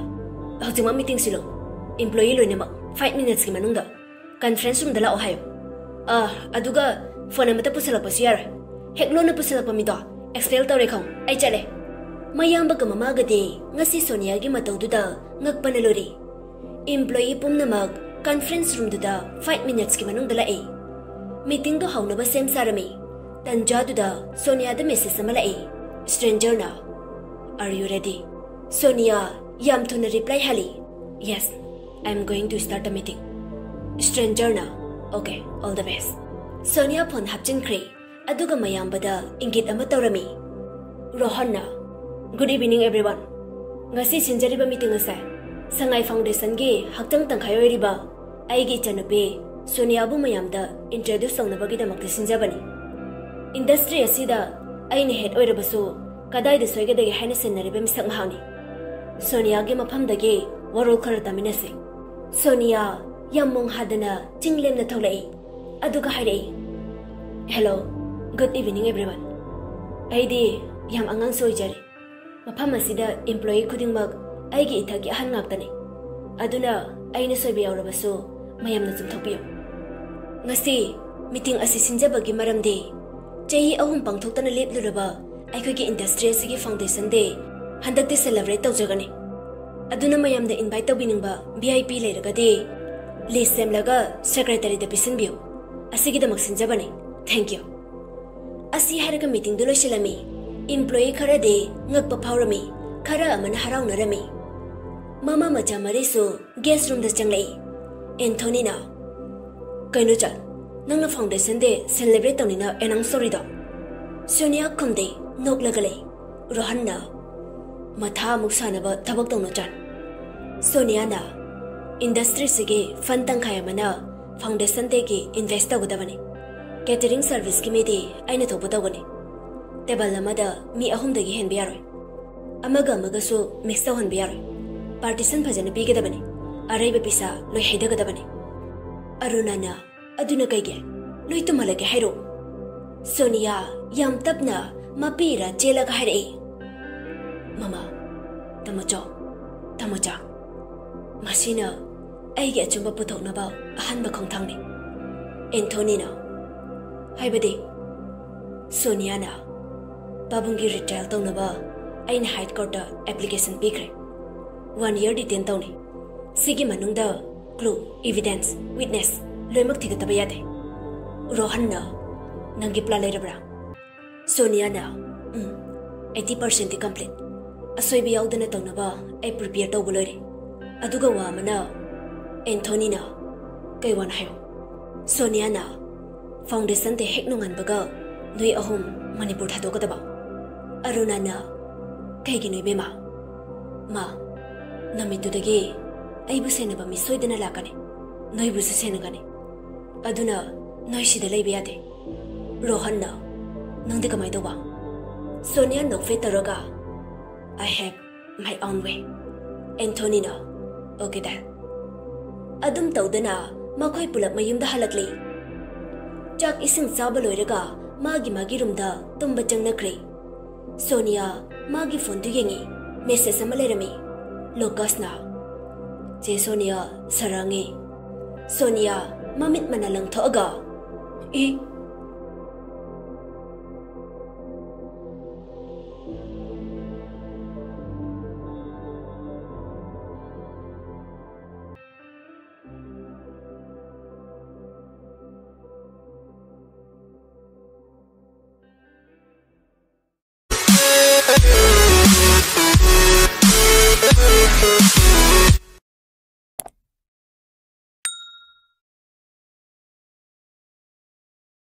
"ꯍꯧꯖꯤꯛꯃꯛ ꯃꯤꯇꯤꯡ ꯁꯤꯜꯂꯨ, ꯏꯝꯄ꯭ꯂꯣꯌꯤ ꯂꯣꯏꯅꯃꯛ ꯐꯥꯏꯚ ꯃꯤꯅꯠꯁꯀꯤ ꯃꯅꯨꯡꯗ ꯀꯟꯐ꯭ꯔꯦꯟꯁ ꯔꯨꯝꯗ ꯂꯥꯛꯑꯣ ꯍꯥꯏꯌꯨ꯫ ꯑ, ꯑꯗꯨꯒ ꯐꯣꯟ ꯑꯃꯠꯇ ꯄꯨꯁꯜꯂꯛꯄꯁꯨ ꯌꯥꯔꯣꯏ꯫ ꯍꯦꯛ ꯂꯣꯟꯅ ꯄꯨꯁꯜꯂꯛꯄ ꯃꯤꯗꯣ ꯑꯦꯛꯁꯄꯦꯜ ꯇꯧꯔꯦ ꯈꯪꯉꯨ꯫ ꯑꯩ ꯆꯠꯂꯦ"꯫ ꯃꯌꯥꯝꯕꯒ ꯃꯃꯥꯒꯗꯤ ꯉꯁꯤ ꯁꯣꯅꯤꯌꯥꯒꯤ ꯃꯇꯧꯗꯨꯗ ꯉꯛꯄꯅ ꯂꯣꯏꯔꯦ꯫ ꯏꯝꯄ꯭ꯂꯣꯌꯤ ꯄꯨꯝꯅꯃꯛ ꯀꯟꯐ꯭ꯔꯦꯟꯁ ꯔꯨꯝꯗꯨꯗ ꯐꯥꯏꯚ ꯃꯤꯅꯠꯁꯀꯤ ꯃꯅꯨꯡꯗ ꯂꯥꯛꯏ꯫ ꯃꯤꯇꯤꯡꯗꯣ ꯍꯧꯅꯕ ꯁꯦꯝ ꯁꯥꯔꯝꯃꯤ꯫ ꯇꯟꯖꯥꯗꯨꯗ ꯁꯣꯅꯤꯌꯥꯗ ꯃꯦꯁꯦꯖ ꯑꯃ ꯂꯥꯛꯏ꯫ ꯁ꯭ꯇ꯭ꯔꯦꯟꯖꯔꯅ, "Are you ready?" ꯁꯣꯅꯤꯌꯥ ꯌꯥꯝ ꯊꯨꯅ ꯔꯤꯄ꯭ꯂꯥꯏ ꯍꯜꯂꯤ, "Yes, I am going to start the meeting." ꯁ꯭ꯇ꯭ꯔꯦꯟꯖꯔꯅ, "Okay, all the best." Sonia phone ꯍꯥꯞꯆꯤꯟꯈ꯭ꯔꯦ, ꯑꯗꯨꯒ ꯃꯌꯥꯝꯕꯗ ꯏꯪꯒꯤꯠ ꯑꯃ ꯇꯧꯔꯝꯃꯤ꯫ ꯔꯣꯍꯟꯅ, "Good evening, everyone. ꯉꯁꯤ ꯁꯤꯟꯖꯔꯤꯕ ꯃꯤꯇꯤꯡ ꯑꯁꯦ ꯁꯉꯥꯏ ꯐꯥꯎꯟꯗꯦꯁꯟꯒꯤ ꯍꯛꯆꯥꯡ ꯇꯪꯈꯥꯏ ꯑꯣꯏꯔꯤꯕ ꯑꯩꯒꯤ ꯏꯆꯟꯅꯨꯄꯤ ꯁꯣꯅꯤꯌꯥꯕꯨ ꯃꯌꯥꯝꯗ ꯏꯟꯇ꯭ꯔꯣꯗ꯭ꯌꯨꯁ ꯇꯧꯅꯕꯒꯤꯗꯃꯛꯇ ꯁꯤꯟꯖꯕꯅꯤ꯫ ꯏꯟꯗꯁꯇ꯭ꯔꯤ ꯑꯁꯤꯗ ꯑꯩꯅ ꯍꯦꯗ ꯑꯣꯏꯔꯕꯁꯨ ꯀꯗꯥꯏꯗ ꯁꯣꯏꯒꯗꯒꯦ ꯍꯥꯏꯅ ꯁꯤꯟꯅꯔꯤꯕ ꯃꯤꯁꯛ ꯃꯍꯥꯛꯅꯤ꯫ ꯁꯣꯅꯤꯌꯥꯒꯤ ꯃꯐꯝꯗꯒꯤ ꯋꯥꯔꯣꯜ ꯈꯔ ꯇꯥꯃꯤꯟꯅꯁꯤ"꯫ ꯁꯣꯅꯤꯌꯥ ꯌꯥꯝ ꯃꯣꯡ ꯍꯥꯗꯅ ꯆꯤꯡ ꯂꯦꯝꯅ ꯊꯣꯛꯂꯛꯏ, ꯑꯗꯨꯒ ꯍꯥꯏꯔꯛꯏ, "Hello, good evening, everyone. ꯑꯩꯗꯤ ꯌꯥꯝ ꯑꯉꯥꯡꯁꯨ ꯑꯣꯏꯖꯔꯤ꯫ ꯃꯐꯝ ꯑꯁꯤꯗ ꯏꯝꯄ꯭ꯂꯣꯌꯤ ꯈꯨꯗꯤꯡꯃꯛ ꯑꯩꯒꯤ ꯏꯊꯛꯀꯤ ꯑꯍꯟ ꯉꯥꯛꯇꯅꯤ꯫ ꯑꯗꯨꯅ ꯑꯩꯅ ꯁꯣꯏꯕ ꯌꯥꯎꯔꯕꯁꯨ ꯃꯌꯥꯝꯅ ꯆꯨꯝꯊꯣꯛꯄꯤꯌꯨ꯫ ꯉꯁꯤ ꯃꯤꯇꯤꯡ ꯑꯁꯤ ꯁꯤꯟꯖꯕꯒꯤ ꯃꯔꯝꯗꯤ ꯆꯍꯤ ꯑꯍꯨꯝ ꯄꯥꯡꯊꯣꯛꯇꯅ ꯂꯦꯞꯂꯨꯔꯕ ꯑꯩꯈꯣꯏꯒꯤ ꯏꯟꯗꯁꯇ꯭ꯔꯤ ꯑꯁꯤꯒꯤ ꯐꯥꯎꯟꯗꯦꯁꯟ ꯗꯦ ꯍꯟꯗꯛꯇꯤ ꯁꯦꯂꯦꯕ꯭ꯔꯦꯠ ꯇꯧꯖꯒꯅꯤ꯫ ꯑꯗꯨꯅ ꯃꯌꯥꯝꯗ ꯏꯟꯚꯥꯏꯠ ꯇꯧꯕꯤꯅꯤꯡꯕ ꯚꯤ ꯑꯥꯏ ꯄꯤ ꯂꯩꯔꯒꯗꯤ ꯂꯤꯁ ꯁꯦꯝꯂꯒ ꯁꯦꯀ꯭ꯔꯦꯇꯔꯤꯗ ꯄꯤꯁꯤꯟꯕꯤꯌꯨ꯫ ꯑꯁꯤꯒꯤꯗꯃꯛ ꯁꯤꯟꯖꯕꯅꯤ꯫ Thank you." ꯑꯁꯤ ꯍꯥꯏꯔꯒ ꯃꯤꯇꯤꯡꯗꯨ ꯂꯣꯏꯁꯤꯜꯂꯝꯃꯤ꯫ ꯏꯝꯄ꯭ꯂꯣꯌꯤ ꯈꯔꯗꯤ ꯉꯛꯄ ꯐꯥꯎꯔꯝꯃꯤ, ꯈꯔ ꯑꯃꯅ ꯍꯔꯥꯎꯅꯔꯝꯃꯤ꯫ ꯃꯃꯥ ꯃꯆꯥ ꯃꯔꯤꯁꯨ ꯒꯦꯁ ꯔꯨꯝꯗ ꯆꯪꯂꯛꯏ꯫ ꯑꯦꯟꯊꯣꯅꯤꯅ, "ꯀꯩꯅꯣ ꯆꯥꯟ, ꯅꯪꯅ ꯐꯥꯎꯟꯗꯦꯁꯟ ꯗꯦ ꯁꯦꯂꯦꯕ꯭ꯔꯦꯠ ꯇꯧꯅꯤꯅ ꯑꯦꯅꯥꯎꯟꯁ ꯇꯧꯔꯤꯗꯣ?" ꯁꯣꯅꯤꯌꯥ ꯈꯨꯝꯗꯦ, ꯅꯣꯛꯂꯒ ꯂꯩ꯫ ꯔꯣꯍꯟꯅ, "ꯃꯊꯥ ꯑꯃꯨꯛ ꯁꯥꯅꯕ ꯊꯕꯛ ꯇꯧꯅꯣ ꯆꯥꯟ꯫ ꯁꯣꯅꯤꯌꯥꯅ, ꯏꯟꯗꯁꯇ꯭ꯔꯤꯁꯤꯒꯤ ꯐꯟ ꯇꯪꯈꯥꯏ ꯑꯃꯅ ꯐꯥꯎꯟꯗꯦꯁꯟ ꯗꯦꯒꯤ ꯏꯟꯚꯦꯁ ꯇꯧꯒꯗꯕꯅꯤ꯫ ꯀꯦꯇꯔꯤꯡ ꯁꯔꯚꯤꯁꯀꯤ ꯃꯤꯗꯤ ꯑꯩꯅ ꯊꯣꯛꯄ ꯇꯧꯒꯅꯤ꯫ ꯇꯦꯕꯜ ꯑꯃꯗ ꯃꯤ ꯑꯍꯨꯝꯗꯒꯤ ꯍꯦꯟꯕ ꯌꯥꯔꯣꯏ꯫ ꯑꯃꯒ ꯑꯃꯒꯁꯨ ꯃꯤꯛꯁ ꯇꯧꯍꯟꯕ ꯌꯥꯔꯣꯏ꯫ ꯄꯥꯔꯇꯤꯁꯟ ꯐꯖꯅ ꯄꯤꯒꯗꯕꯅꯤ꯫ ꯑꯔꯩꯕ ꯄꯩꯁꯥ ꯂꯣꯏ ꯍꯩꯗꯒꯗꯕꯅꯤ꯫" ꯑꯔꯨꯅꯥꯅ, "ꯑꯗꯨꯅ ꯀꯩꯒꯤ? ꯂꯣꯏ ꯇꯨꯝꯍꯜꯂꯒꯦ ꯍꯥꯏꯔꯣ?" ꯁꯣꯅꯤꯌꯥ ꯌꯥꯝ ꯇꯞꯅ ꯃꯄꯤ ꯏꯔꯥ ꯆꯦꯜꯂꯒ ꯍꯥꯏꯔꯛꯏ, "ꯃꯃꯥ, ꯇꯥꯃꯣꯆꯧ, ꯇꯥꯃꯣꯆꯥ, ꯃꯁꯤꯅ ꯑꯩꯒꯤ ꯑꯆꯨꯝꯕ ꯄꯨꯊꯣꯛꯅꯕ ꯑꯍꯥꯟꯕ ꯈꯣꯡꯊꯥꯡꯅꯤ꯫" ꯑꯦꯟꯊꯣꯅꯤꯅ, "ꯍꯥꯏꯕꯗꯤ?" ꯁꯣꯅꯤꯌꯥꯅ, "ꯄꯥꯕꯨꯡꯒꯤ ꯔꯤꯇ꯭ꯔꯥꯏꯜ ꯇꯧꯅꯕ ꯑꯩꯅ ꯍꯥꯏ ꯀꯣꯔꯠꯇ ꯑꯦꯄ꯭ꯂꯤꯀꯦꯁꯟ ꯄꯤꯈ꯭ꯔꯦ꯫ ꯋꯥꯟ ꯏꯌꯔ ꯗꯤꯇꯦꯟ ꯇꯧꯅꯤ꯫ ꯁꯤꯒꯤ ꯃꯅꯨꯡꯗ ꯀ꯭ꯂꯨ, ꯏꯚꯤꯗꯦꯟꯁ, ꯋꯤꯠꯅꯦꯁ ꯂꯣꯏꯅꯃꯛ ꯊꯤꯒꯠꯇꯕ ꯌꯥꯗꯦ꯫" ꯔꯣꯍꯟꯅ, "ꯅꯪꯒꯤ ꯄ꯭ꯂꯥꯟ ꯂꯩꯔꯕ꯭ꯔꯥ?" ꯁꯣꯅꯤꯌꯥꯅ, "ꯎꯝ, ꯑꯩꯠꯇꯤ ꯄꯥꯔꯁꯦꯟꯗꯤ ꯀꯝꯄ꯭ꯂꯤꯠ꯫ ꯑꯁꯣꯏꯕ ꯌꯥꯎꯗꯅ ꯇꯧꯅꯕ ꯑꯩ ꯄ꯭ꯔꯤꯄꯦꯌꯔ ꯇꯧꯕ ꯂꯣꯏꯔꯦ꯫ ꯑꯗꯨꯒ ꯋꯥ ꯑꯃꯅ," ꯑꯦꯟꯊꯣꯅꯤꯅ, "ꯀꯩ ꯋꯥꯅꯣ ꯍꯥꯏꯌꯣ?" ꯁꯣꯅꯤꯌꯥꯅ, "ꯐꯥꯎꯟꯗꯦꯁꯟ ꯗꯦ ꯍꯦꯛ ꯅꯣꯡꯉꯥꯟꯕꯒ ꯅꯣꯏ ꯑꯍꯨꯝ ꯃꯅꯤꯄꯨꯔ ꯊꯥꯗꯣꯛꯀꯗꯕ꯫" ꯑꯔꯨꯅꯥꯅ, "ꯀꯩꯒꯤꯅꯣ ꯏꯕꯦꯝꯃ?" "ꯃꯥ, ꯅꯨꯃꯤꯠꯇꯨꯗꯒꯤ ꯑꯩꯕꯨ ꯁꯦꯟꯅꯕ ꯃꯤ ꯁꯣꯏꯗꯅ ꯂꯥꯛꯀꯅꯤ, ꯅꯣꯏꯕꯨꯁꯨ ꯁꯦꯟꯅꯒꯅꯤ꯫ ꯑꯗꯨꯅ ꯅꯣꯏ ꯁꯤꯗ ꯂꯩꯕ ꯌꯥꯗꯦ꯫" ꯔꯣꯍꯟꯅ, "ꯅꯪꯗꯤ ꯀꯃꯥꯏꯅ ꯇꯧꯕ?" ꯁꯣꯅꯤꯌꯥ ꯅꯣꯛꯐꯦꯠ ꯇꯧꯔꯒ, "I have my own way." ꯑꯦꯟꯊꯣꯅꯤꯅ, "Okay then." ꯑꯗꯨꯝ ꯇꯧꯗꯅ ꯃꯈꯣꯏ ꯄꯨꯂꯞ ꯃꯌꯨꯝꯗ ꯍꯜꯂꯛꯂꯤ꯫ ꯆꯥꯛ ꯏꯁꯤꯡ ꯆꯥꯕ ꯂꯣꯏꯔꯒ ꯃꯥꯒꯤ ꯃꯥꯒꯤ ꯔꯨꯝꯗ ꯇꯨꯝꯕ ꯆꯪꯅꯈ꯭ꯔꯦ꯫ ꯁꯣꯅꯤꯌꯥ ꯃꯥꯒꯤ ꯐꯣꯟꯗꯨ ꯌꯦꯡꯉꯤ꯫ ꯃꯦꯁꯦꯖ ꯑꯃ ꯂꯩꯔꯝꯃꯤ꯫ ꯂꯣꯀꯁꯅ, "ꯆꯦ ꯁꯣꯅꯤꯌꯥ, ꯁꯥꯔꯥꯡꯉꯦ꯫" ꯁꯣꯅꯤꯌꯥ ꯃꯃꯤꯠ ꯃꯅꯥ ꯂꯪꯊꯣꯛꯑꯒ, "ꯏ,